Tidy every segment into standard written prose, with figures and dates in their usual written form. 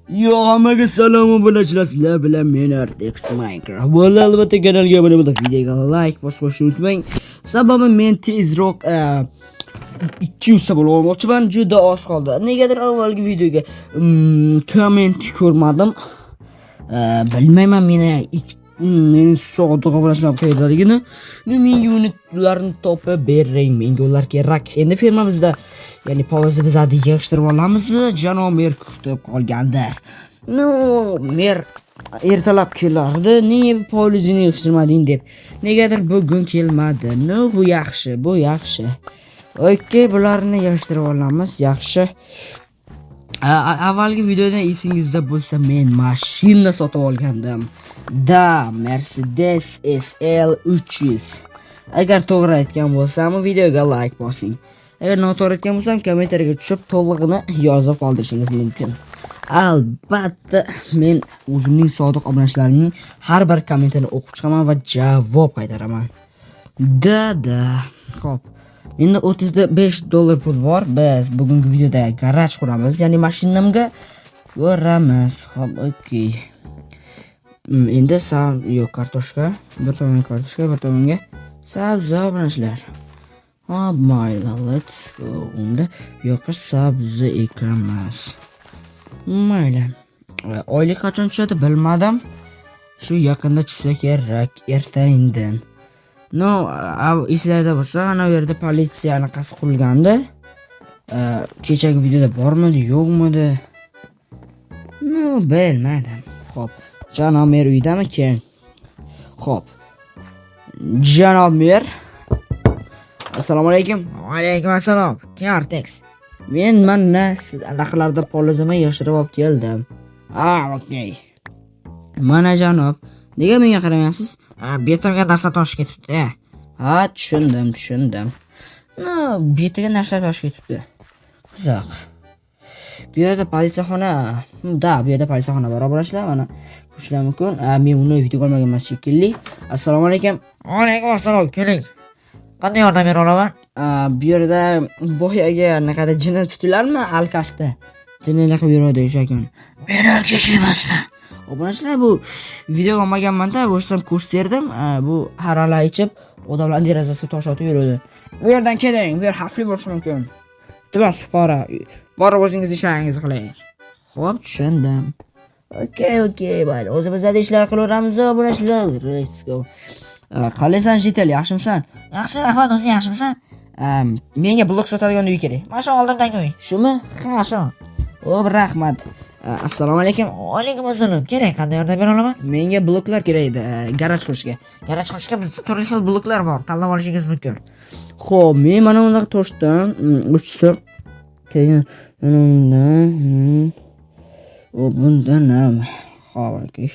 Yo, hammaga salom, obunachilar, sizlar bilan men Artex Minecraft. Bo'ldi, albatta kanalga obuna bo'lib, videoga like bosib qo'yishni unutmang. Sababi men tezroq 200 ta bo'lib olmoqchiman, juda oz qoldi. Negadir avvalgi videoga komment ko'rmadim. Bilmayman meni meni sodiq obunachilar qayerdaligini. Menga uni ularni topib bering, menga ular kerak. Endi fermamizda, ya'ni polizimizni yig'ishtirib olamiz. Janob mer kutib qolgandir. Ну, mer ertalab kelardi, nega polizini yig'ishtirmading deb. Negadir bugun kelmadi. Ну, bu yaxshi, bu yaxshi. Okey, bularni yig'ishtirib olamiz, yaxshi. Avvalgi videoda esingizda bo'lsa, men mashina sotib olgandim. Да, Mercedes SL 300. Agar to'g'ri aytgan bo'lsam, videoga like bosing. Agar noto'g'ri aytgan bo'lsam, kommentariyaga tushib to'lig'ini yozib qoldirishingiz mumkin. Albatta, men o'zimning sodiq obunachilarimning har bir kommentini o'qib chiqaman va javob qaytaraman. Да, да. Xo'p. Menda 35 dollar pul bor. Biz bugungi videoda garaj quramiz, ya'ni mashinamga ko'ramiz. Xo'p, okey. Endi yo'q, kartoshka, bir tomonga kartoshka, bir tomonga sabzi, obunachilar. Hop, mayli, let's go. Unda bu yoqqa sabzi ekamiz. Mayli. Oylik qachon tushadi bilmadim. Shu yaqinda tushsa kerak, erta indin. Ну, esinglarda bo'lsa, ana u yerda politsiya anaqasi qurilgandi. Kechagi videoda bormidi, yo'qmidi? Ну, bilmadim. Xo'p, janob mer uydamikin? Xo'p. Janob mer. Assalomu alaykum. Va alaykum assalom. Kim, Artex? Men mana anaqalarda polizimni yig'ishtirib olib keldim. Ah, okey. Mana, janob, nega menga qaramayapsiz? Ha, betimga narsa toshib ketibdi. Ha, tushundim, tushundim. Ну, betiga narsa toshib ketibdi. Qiziq. Bu yerda politsiyaxona, да, bu yerda politsiyaxona bor, obunachilar, mana ko'rishlar mumkin. Men uni videoga olmaganman shekilli. Assalomu alaykum. Va alaykum assalom, keling. Qanday yordam bera olaman? Bu yerda boyagi anaqada jinni tutilarmi, alkashda? Jinnilik qilib yuradi o'sha kun. Men alkash emasman. Obunachilar, bu videoga olmaganman-da, bo'lsam ko'rsatdim. Bu harala ichib, odamlarning derazasiga tosh otib yuradi. Bu yerdan keling, bu yer xavfli bo'lishi mumkin. Iltimos, fuqaro, borib o'zingiz ishlaringizni qiling. Xo'p, tushundim. Okey, okey, mayli. O'zimizda ishlar qilaveramiz, obunachilar. Let's go. Qalaysan, житель, yaxshimisan? Yaxshi, rahmat, o'zing yaxshimisan? Menga blok sotadigan uy kerak. Mana shu oldimdagi uy. Shumi? Ha, shu. Xo'p, rahmat. Assalomu alaykum. Va alaykum assalom. Keling, qanday yordam bera olaman? Menga bloklar kerak edi, garaj qurishga. Garaj qurishga bizda turli xil bloklar bor, tanlab olishingiz mumkin. Xo'p, men mana bunaqa toshdan uchta, keyin mana bundan, o bundan ham, xo'p, okey.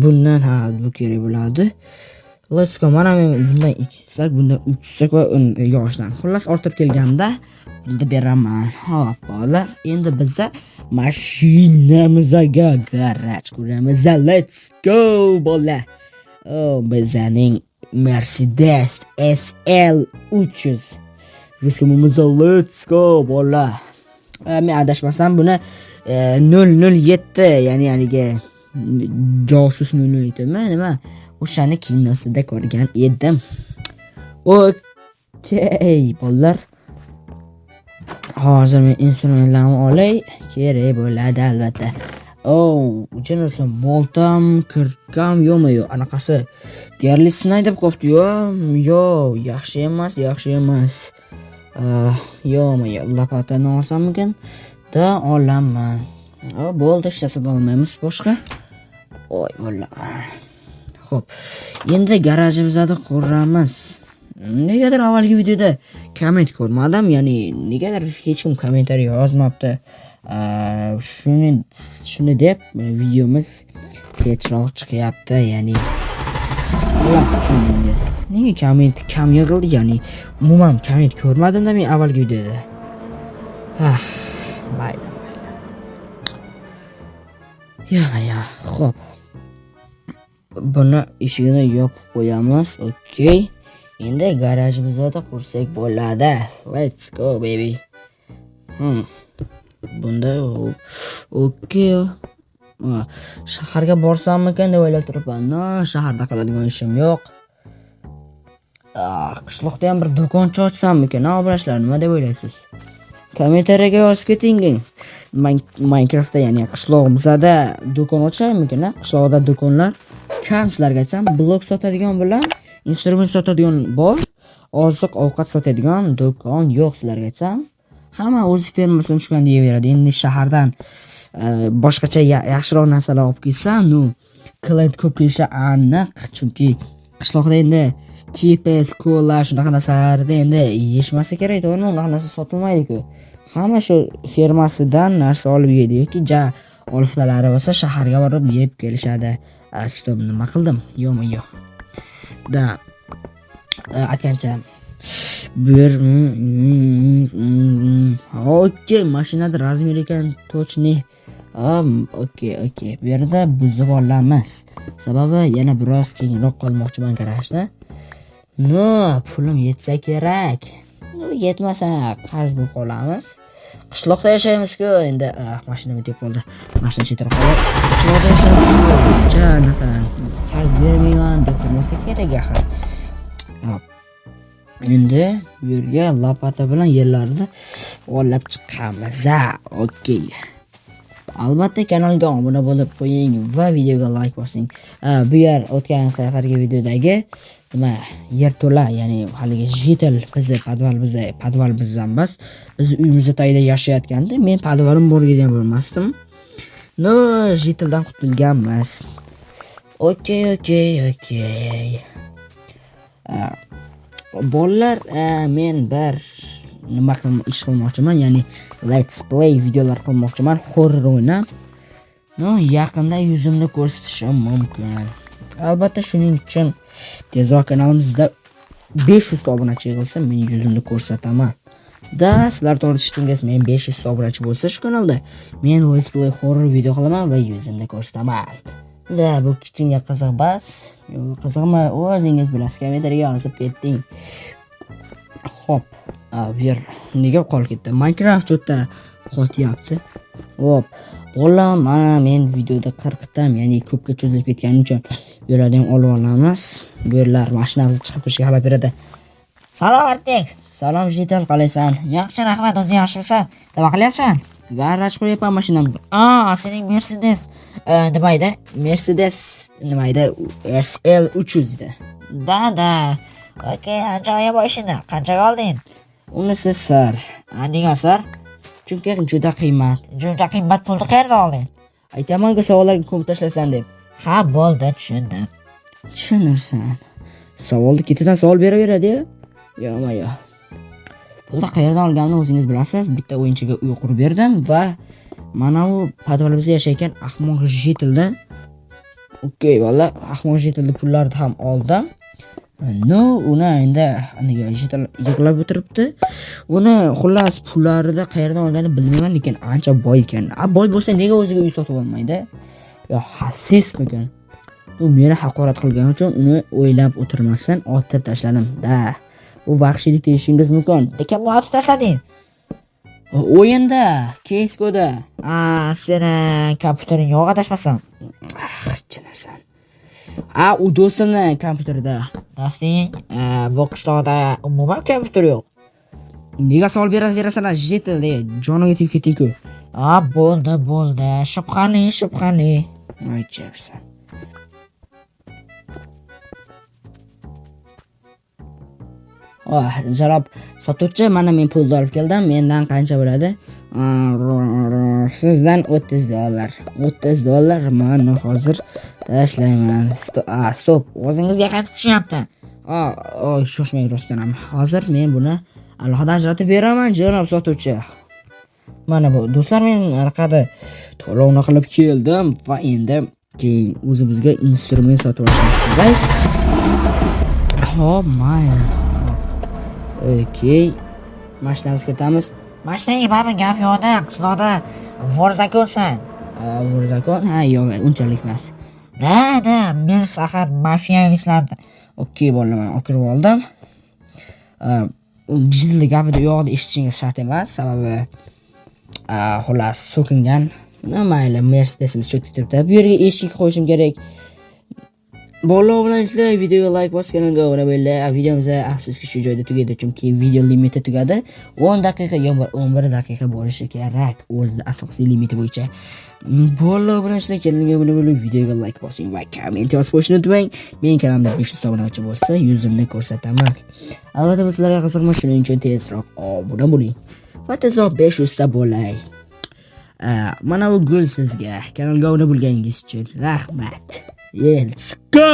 Bundan ha, bu kerak bo'ladi. Let's go. Mana men bundan 2 sak, bundan 3 sak va yoshdan. Xullas, ortib kelganda pulni beraman. Xo'p, bolalar, endi biza mashinamizga garaj quramiz. Let's go, bola. Oh, bizaning Mercedes SL 300 rusumimizda, let's go, bola. Men adashmasam, buni 007, ya'ni haligi josus 007 mi, nima? O'shani kinosida ko'rgan edim. Okey, bolalar. Hozir men instrumentlarni olay, kerak bo'ladi albatta. Oh, uchinchisi boltam, кирка m yo'qmi, yo'q, anaqasi. Deyarli sinay deb qolibdi, yo'q, yo'q, yaxshi emas, yaxshi emas. Yo'qmi, yo'q, lopatani olsammikin? Да, olaman. Oh, bo'ldi, hech narsa olmaymiz boshqa. Oy, bola. Xo'p, endi garajimizni quramiz. Negadir avvalgi videoda komment ko'rmadim, ya'ni negadir hech kim kommentariy yozmabdi. Shuni deb videomiz kechroq chiqyapti, ya'ni xullas tushundingiz. Nega komment kam yig'ildi, ya'ni umuman komment ko'rmadim-da men avvalgi videoda. Ah, mayli, mayli. Ya, ya, xo'p. Buni eshigini yopib qo'yamiz. Okey. Endi garajimizda qursak bo'ladi. Let's go, baby. Bunda okey. Shaharga borsammikan deb o'ylab turibman. No, shaharda qiladigan ishim yo'q. Qishloqda ham bir do'koncha ochsammikan, obunachilar, nima deb o'ylaysiz? Kommentariyaga yozib keting. Minecraftda, ya'ni qishlog'imizda do'kon ochaymikan, Qishloqda do'konlar kam, sizlarga aytsam, blok sotadigan bilan instrument sotadigan bor, oziq ovqat sotadigan do'kon yo'q, sizlarga aytsam. Hamma o'z fermasini tushganda yeyaveradi. Endi shahardan boshqacha yaxshiroq narsalar olib kelsa, nu klient ko'p kelishi aniq, chunki qishloqda endi chips, kola shunaqa narsalarni endi yeyishmasa kerak, to'g'rimi? Unaqa narsa sotilmaydi-ku. Hamma shu fermasidan narsa olib yeydi yoki ja oliftalari bo'lsa shaharga borib yeb kelishadi. Stop, nima qildim? Yo'qmi, yo'q. Da. Aytgancha bir okey, mashinada razmer ekan, точный. Okey, okey. Bu yerda buzib olamiz. Sababi yana biroz keyinroq qolmoqchiman garajda. No, pulim yetsa kerak. No, yetmasa qarz bo'lib qolamiz. Qishloqda yashaymiz-ku, endi mashinam o'tib qoldi. Mashina chetroq qoldi. Qishloqda yashaymiz-ku. Ja, anaqa qarz bermayman deb turmasa kerak axir. Hop. Endi bu yerga lopata bilan yerlarni olib chiqamiz. Okey. Albatta kanalga obuna bo'lib qo'ying va videoga like bosing. Bu yer o'tgan safargi videodagi nima yerto'la, ya'ni haligi jitel bizni podval, bizni podval bizdan emas, biz uyimizni tagida yashayotganda men podvalim borligini ham bilmasdim. No, jiteldan qutulganmiz. Okey, okey, okey. Bolalar, men bir nima ish qilmoqchiman, ya'ni let's play videolar qilmoqchiman, horror o'ynab. No, yaqinda yuzimni ko'rsatishim mumkin. Albatta shuning uchun tezroq kanalimizda 500 ta obunachi yig'ilsa, men yuzimni ko'rsataman. Da, sizlar to'g'ri eshitdingiz, men 500 ta obunachi bo'lsa shu kanalda men let's play horror video qilaman va yuzimni ko'rsataman. Da, bu kichkinga qiziq bas. Yo'q, qiziqmi? O'zingiz bilasiz, kommentariyaga yozib keting. Xo'p, bu yer nega qolib ketdi? Minecraft juda qotyapti. Hop, bolam, mana men videoda qirqdim, ya'ni ko'pga cho'zilib ketgani uchun bu yerlarni ham olib olamiz. Bu yerlar mashinamiz chiqib ketishiga xalaqit beradi. Salom, Artek. Salom, Jital, qalaysan? Yaxshi, rahmat, o'zing yaxshimisan? Nima qilyapsan? Garaj qo'yapman mashinamga. Sening Mercedes, nima edi? Mercedes nima edi? SL 300 edi. Da, da. Okey, ajoyib mashina. Qanchaga olding? Unisi sir. Nega sir? Chunki juda qiymat. Juda qimmat pulni qayerdan olding? Aytamanku, savollarga ko'p tashlasan deb. Ha, bo'ldi, tushundim. Tushunirsan. Savolni ketidan savol beraveradi-yu. Yo'q, yo'q. Pulni qayerdan olganimni o'zingiz bilasiz. Bitta o'yinchiga uy qurib berdim va mana u podvalimizda yashayotgan ahmoq jitilda. Okey, valla ahmoq jitilda pullarni ham oldim. No, uni endi aniga jitil yig'lab o'tiribdi. Uni xullas pullarni qayerdan olganini bilmayman, lekin ancha boy ekan. Boy bo'lsa nega o'ziga uy sotib olmaydi? Yo, xasismikan? U meni haqorat qilgani uchun uni o'ylab o'tirmasdan otib tashladim. Da. Bu vahshiylik deyishingiz mumkin. Lekin bu otib tashlading. O'yinda, CS:GO'da. Seni kompyutering yo'q adashmasam. Chinarsan. U do'stimni kompyuterida. Do'sting, bu qishloqda umuman kompyuter yo'q. Nega savol berasan, jitel, joniga tegib ketding-ku. Bo'ldi, bo'ldi. Shubhali, shubhali. Aytayapsan. Oh, janob sotuvchi, mana men pulni olib keldim. Mendan qancha bo'ladi? Sizdan o'ttiz dollar. O'ttiz dollar mana hozir tashlayman. Stop. O'zingizga qancha tushyapti? Shoshmang rostdan ham. Hozir men buni alohida ajratib beraman, janob sotuvchi. Mana bu do'stlar, men anaqada to'lovni qilib keldim va endi keyin o'zimizga instrument sotib olishimiz kerak. Xo'p, mayli. Okey. Mashinamizni kiritamiz. Mashinaga baribir gap yo'qda, qishloqda vorzakonsan. Vorzakon? Ha, yo'q, unchalik emas. Da, da, men sahar mafiyavizlardi. Okey, bolalar, men o'kirib oldim. Jiddiy gapida u yoqda eshitishingiz shart emas, sababi Xullas, so'kingan. Mayli, Mercedesimiz cho'kib turibdi. Bu yerga eshik qo'yishim kerak. Bolalar bilan ishlar, videoga like bosib, kanalga obuna bo'linglar. Videomiz afsuski shu joyda tugaydi, chunki video limiti tugadi. 10 daqiqa yo 11 daqiqa bo'lishi kerak o'zida asosiy limiti bo'yicha. Bolalar bilan ishlar, kanalga obuna bo'ling, videoga like bosing va komment yozib qo'yishni unutmang. Mening kanalimda 500 obunachi bo'lsa, yuzimni ko'rsataman. Albatta, bu sizlarga qiziqmi, shuning uchun tezroq obuna bo'ling. Va tezroq 500 ta bo'lay. Mana bu gul sizga. Kanalga obuna bo'lganingiz uchun rahmat. Yeah, let's go!